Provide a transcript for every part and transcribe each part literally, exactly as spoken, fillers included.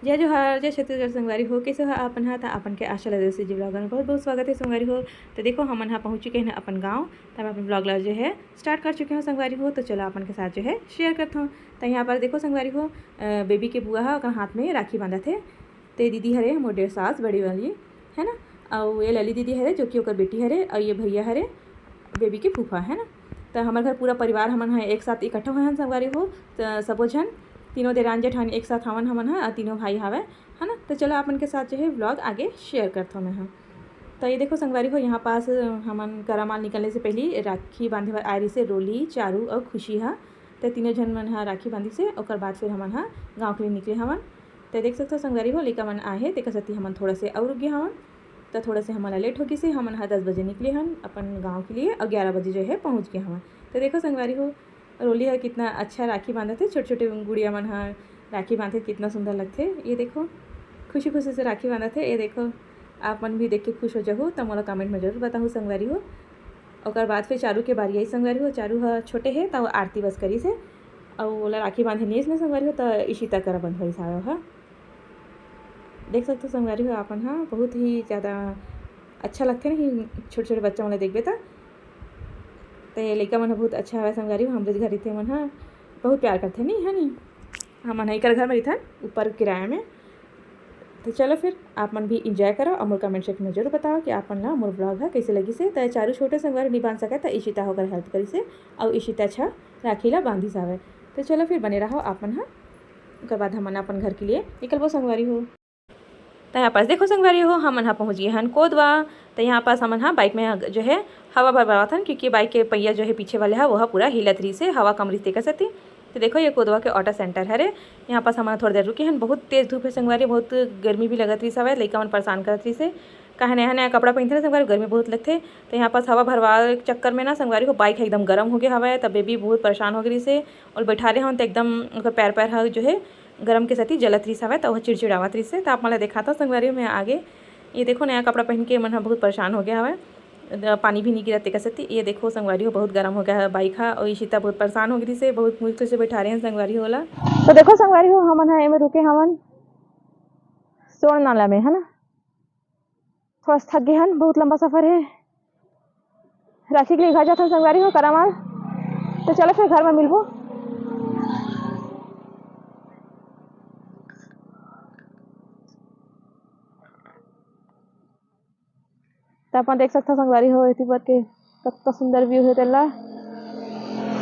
जय जोहार, जय छत्तीसगढ़ संगवारी हो। कैसे हो आप मन ह? त अपन के आशा लगे से जी vlog में बहुत बहुत स्वागत है संगवारी हो। तो देखो, हमन ह पहुँच चुके हैं अपन गाँव। त मैं अपन vlog ला जो है start कर चुके हूँ संगवारी हो। तो चलो, अपन के साथ जो है share करता हूँ। तो यहाँ पर देखो संगवारी हो, बेबी के बुआ ह ओकर हाथ में राखी बांधत हे। ते दीदी हरे मोर डेढ़ सास बड़ी वाली, है ना, अउ ये लली दीदी हरे जो कि ओकर बेटी हरे, अउ ये भैया हरे बेबी के फूफा, है ना। तो हमारे घर पूरा परिवार हमन ह एक साथ इकट्ठा हुए हैं संगवारी हो। तो सबो झन, तीनों देरान जेठान एक साथ हवन हमन ह, अउ तीनों भाई हवे, है ना। तो चलो, आप मन के साथ जो है vlog आगे share करथो मैं ह। तो ये देखो संगवारी हो, यहाँ पास हमन करा माल निकलने से पहले राखी बांधे बर आए रहिसे रोली, चारू अउ खुशी ह। तो तीनों झन मन ह राखी बांधिसे, ओकर बाद फिर हमन ह गाँव के लिए निकले हवन। तो देख सकथो संगवारी हो, लइका मन आए हे, तेकर सेती हमन थोड़ा से अउ रुक गे हवन। तो थोड़ा से हमन ला लेट हो गिसे, हमन ह दस बजे निकले हन अपन गाँव के लिए, अउ ग्यारह बजे जो है पहुँच गे हवन। तो देखो संगवारी हो, रोली ह कितना अच्छा राखी बांधत हे, छोटे छोटे गुड़िया मन ह राखी बांधे, कितना सुंदर लगथे। ये देखो, खुशी खुशी से राखी बांधत हे। ये देखो, आप मन भी देख के खुश हो जाहू, त मोला comment में जरूर बताहू संगवारी हो। ओकर बाद फिर चारू के बारी आई संगवारी हो। चारू ह छोटे हे, त वो आरती बस करिस हे, अउ ओला राखी बांधे नइ आइस ना संगवारी हो, त इशिता करा बंधवाइस हावय ओहा। देख सकथो संगवारी हो, आप मन ह बहुत ही ज्यादा अच्छा लगथे नहीं, छोटे छोटे बच्चा मन ला देखबे त। त ये लइका मन ह बहुत अच्छा हवय संगवारी हो, हमरे घर रहिथे मन ह बहुत प्यार करथे नहीं, है नहीं। हमन ह एकर घर में रहिथन ऊपर किराया में। तो चलो फिर, आप मन भी enjoy करो और मोर comment section में जरूर बताओ कि आप मन ला मोर vlog ह कैसे लगिस हे। त चारू छोटे संगवारी नइ बांध सकय, त इशिता ह ओकर help करिस हे, अउ इशिता अच्छा राखी ला बांधिस हावय। तो चलो फिर, बने रहो आप मन ह। ओकर बाद हमन अपन घर के लिए निकलबो संगवारी हो। त यहाँ पास देखो संगवारी हो, हमन ह पहुँच गे हन कोदवा। त यहाँ पास हमन ह bike में जो है हवा भरवावत हन, क्योंकि bike के पहिया जो है पीछे वाले ह, वो ह पूरा हिलत रहिस हे, हवा कम रहिस तेकर सेती। तो देखो, ये कोदवा के auto center हरे। यहाँ पास हमन थोड़ी देर रुके हन। बहुत तेज धूप हे संगवारी, बहुत गर्मी भी लगत रहिस हवय, लइका मन परेशान करत रहिस हे। काहे नया नया कपड़ा पहिनथे ना संगवारी, गर्मी बहुत लगथे। तो यहाँ पास हवा भरवा के चक्कर में ना संगवारी हो, bike ह एकदम गरम हो गया हवय। तब बेबी बहुत परेशान हो गई रहिस हे, और बैठारे हन तो एकदम ओकर पैर पैर ह जो है गरम के सेती जलत रहिस हवय, त ओह चिड़चिड़ावत रहिस हे। त आप मन ला देखात हव संगवारी हो, मैं आगे। ये देखो, नया कपड़ा पहन के मन ह बहुत परेशान हो गया हवय। अ, पानी भी नहीं गिरा तेकर सेती। ये देखो संगवारी हो, बहुत गरम हो गया है bike हा, और इशिता बहुत परेशान हो गई से, बहुत मुश्किल से बैठारे हन संगवारी हो ओला। तो देखो संगवारी हो, हमन ह एमे रुके हवन सोन नाला में, है ना। थोड़ा सा थक गए हन, बहुत लंबा सफर है। राखी के लिए घर जाथन संगवारी हो, करा माल। तो चलो फिर घर में मिलबो। त अपन देख सकथव संगवारी हो, एती बर के कतका सुंदर view हे तेला,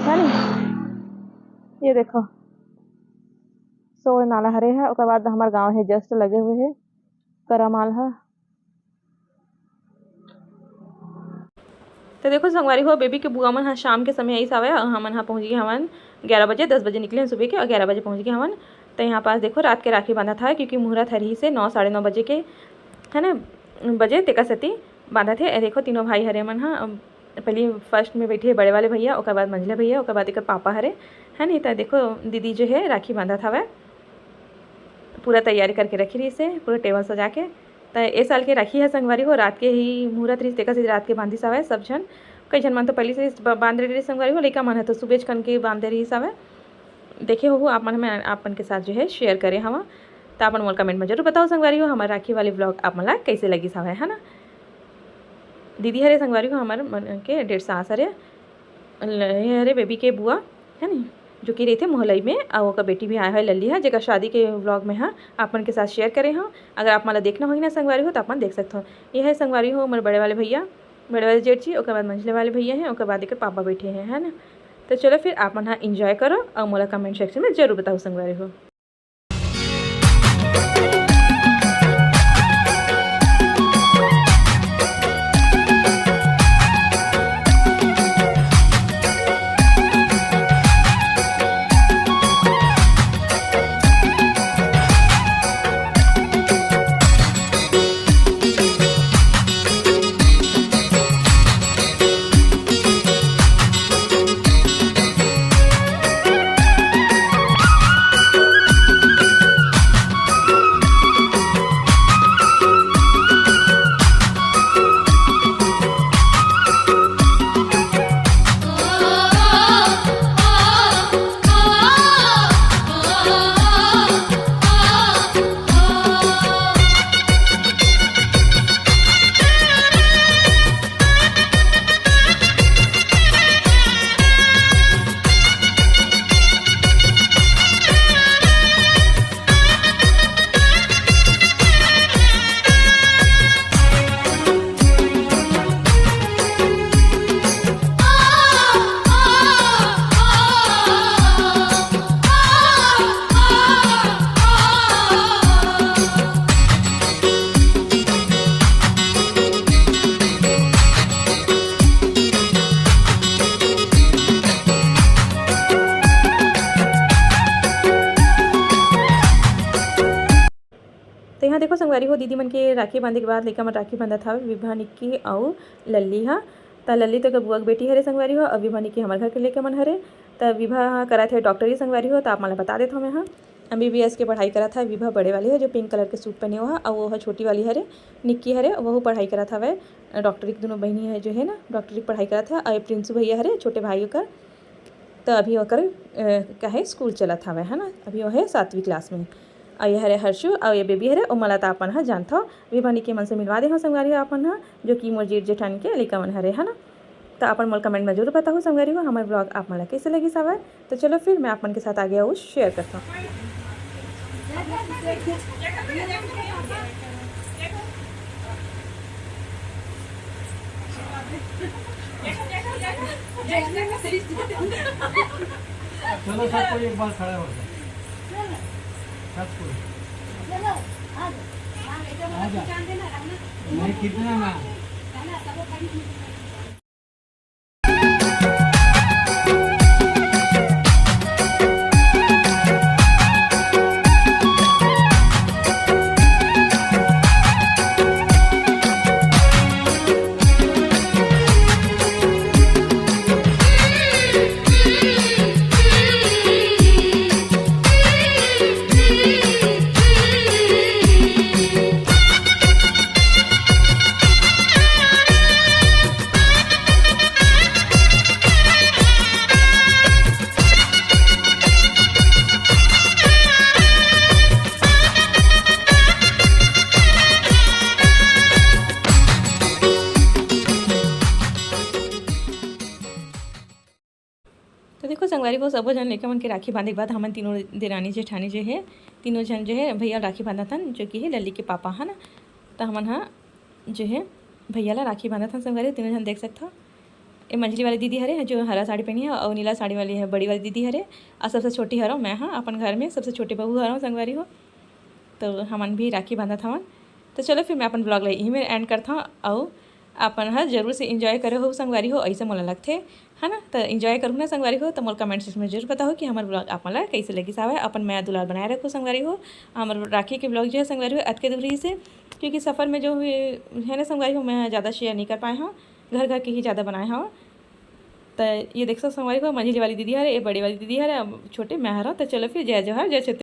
है नी? ये देखो, सोड़ नाला हरे हे, ओकर बाद हमर गांव हे, just लगे हुए हे करमाल ह। तो देखो संगवारी हो, बेबी के बुआ मन ह शाम के समय आइस हवय, अउ हमन ह पहुंच गे हवन ग्यारह बजे, दस बजे निकले हन सुबह के, अउ ग्यारह बजे पहुंच गे हवन। तो यहाँ पास देखो, रात के राखी बांधत हवय, क्योंकि मुहूर्त हर ही से नौ, साढ़े नौ बजे के, है ना, बजे, तेकर सेती बांधत हे। ए देखो, तीनों भाई हरे मन ह, अम, पहली first में बैठे हे बड़े वाले भैया, ओकर बाद मंझले भैया, ओकर बाद एकर पापा हरे, है नी। तो देखो, दीदी जो है राखी बांधत हवय, पूरा तैयारी करके रखी रहिस हे, पूरा table सजा के। त ए साल के राखी ह संगवारी हो, रात के ही मुहूर्त रहिस, तेकर सेती रात के बांधिस हवय सब झन। कई झन मन तो पहिली से ब-, बांध रहे रहिस संगवारी हो, लइका मन ह तो सुबेच कन के बांध दे रहिस हवय। देखे होहू आप मन, मैं आप मन के साथ जो है share करे हवं। त आप मन मोला comment में जरूर बताओ संगवारी हो, हमर राखी वाले vlog आप मन ला कैसे लगिस हवय, है ना। दीदी हरे संगवारी हो, हमर मन के डेढ़ सास हरे, ल-, ये हरे बेबी के बुआ, है नी, जो कि रहिथे मोहलई में, अउ ओकर बेटी भी आए हवय लल्ली ह, जेकर शादी के vlog में ह आप मन के साथ share करे हव। अगर आप मन ला देखना होही ना संगवारी हो, त आप मन देख सकत हव। ये है संगवारी हो, हमर बड़े वाले भैया, बड़े वाले जेठ जी, ओकर बाद मंझले वाले भैया हैं, ओकर बाद एकर पापा बैठे हैं, है ना। तो चलो फिर आप मन ह enjoy करो, अउ मोला comment section में जरूर बताओ संगवारी हो। तो यहाँ देखो संगवारी हो, दीदी मन के राखी बांधे के बाद लइका मन राखी बांधत हवे, विभा, निक्की अउ लल्ली हा। त लल्ली तो के बुआ के बेटी हरे संगवारी हो, अउ विभा, निक्की हमर घर के लइका मन हरे। त विभा ह करत हे डॉक्टरी संगवारी हो, त आप मन ला बता देत हव मैं हा। एमबीबीएस के पढ़ाई करत हे विभा, बड़े वाली हे जो पिंक कलर के सूट पहने हुआ, अउ वो ह छोटी वाली हरे, निक्की हरे, वहू पढ़ाई करत हवे। डॉक्टरी के दोनों बहिनी है जो है ना, डॉक्टरी के पढ़ाई करत हे। अउ ये प्रिंसू भैया हरे छोटे भाई ओकर, त अभी ओकर, अ, का है, स्कूल चलत हवे, है ना, अभी वो है सातवीं क्लास में। अउ ये हरे हर्षु, अउ ये बेबी हरे, ओमन ला त अपन ह जानथव, विभा, निक्की मन से मिलवा दे हव संगवारी हो अपन ह, जो कि मोर जेठ जेठानी के लइका मन हरे, है ना। त अपन मोला कमेंट में जरूर बताहू संगवारी हो, हमर ब्लॉग आप मन ला कैसे लगिस हवय। तो चलो फिर मैं आप मन के साथ आगे अउ शेयर करता हूँ। चलो सब कोई एक बार खड़ा हो जाए, सब कोई। आ जा। नहीं, कितना ना। तो देखो संगवारी हो, सबो झन लइका मन के राखी बांधे के बाद हमन तीनों देरानी जेठानी जो है, तीनों झन जो है भैया राखी बांधत हन, जो कि है लल्ली के पापा है ना। तो हमन हा जो है भैया ला राखी बांधत हन संगवारी, तीनों झन देख सकत हो। ये मंझली वाली दीदी हरे जो हरा साड़ी पहनी है, और नीला साड़ी वाली है बड़ी वाली दीदी हरे, और सबसे छोटी हरो मैं हा, अपन घर में सबसे छोटी बहू हरो संगवारी हो। तो हमन भी राखी बांधत हवन। तो चलो फिर मैं अपन ब्लॉग ला यहीं में एंड करत हूँ, अउ अपन ह जरूर से एंजॉय करे हो संगवारी हो, ऐसे मोला लगथे, है ना। तो एंजॉय करू ना संगवारी हो, तो मोला कमेंट सेक्शन में जरूर बताओ कि हमर ब्लॉग आप मन ला कैसे लगिस हवय। अपन मया दुलार बनाए रखो संगवारी हो। हमर राखी के ब्लॉग जो है संगवारी हो अतके दूर ही से, क्योंकि सफ़र में जो हुए है ना संगवारी हो, मैं ज़्यादा शेयर नहीं कर पाए हूँ, घर घर के ही ज़्यादा बनाए हूँ। तो ये देख सकत संगवारी हो, मंझली वाली दीदी हरे, ये बड़ी वाली दीदी हरे, अब छोटे मैं हरा। तो चलो फिर जय जोहार, जय छत्तीसगढ़।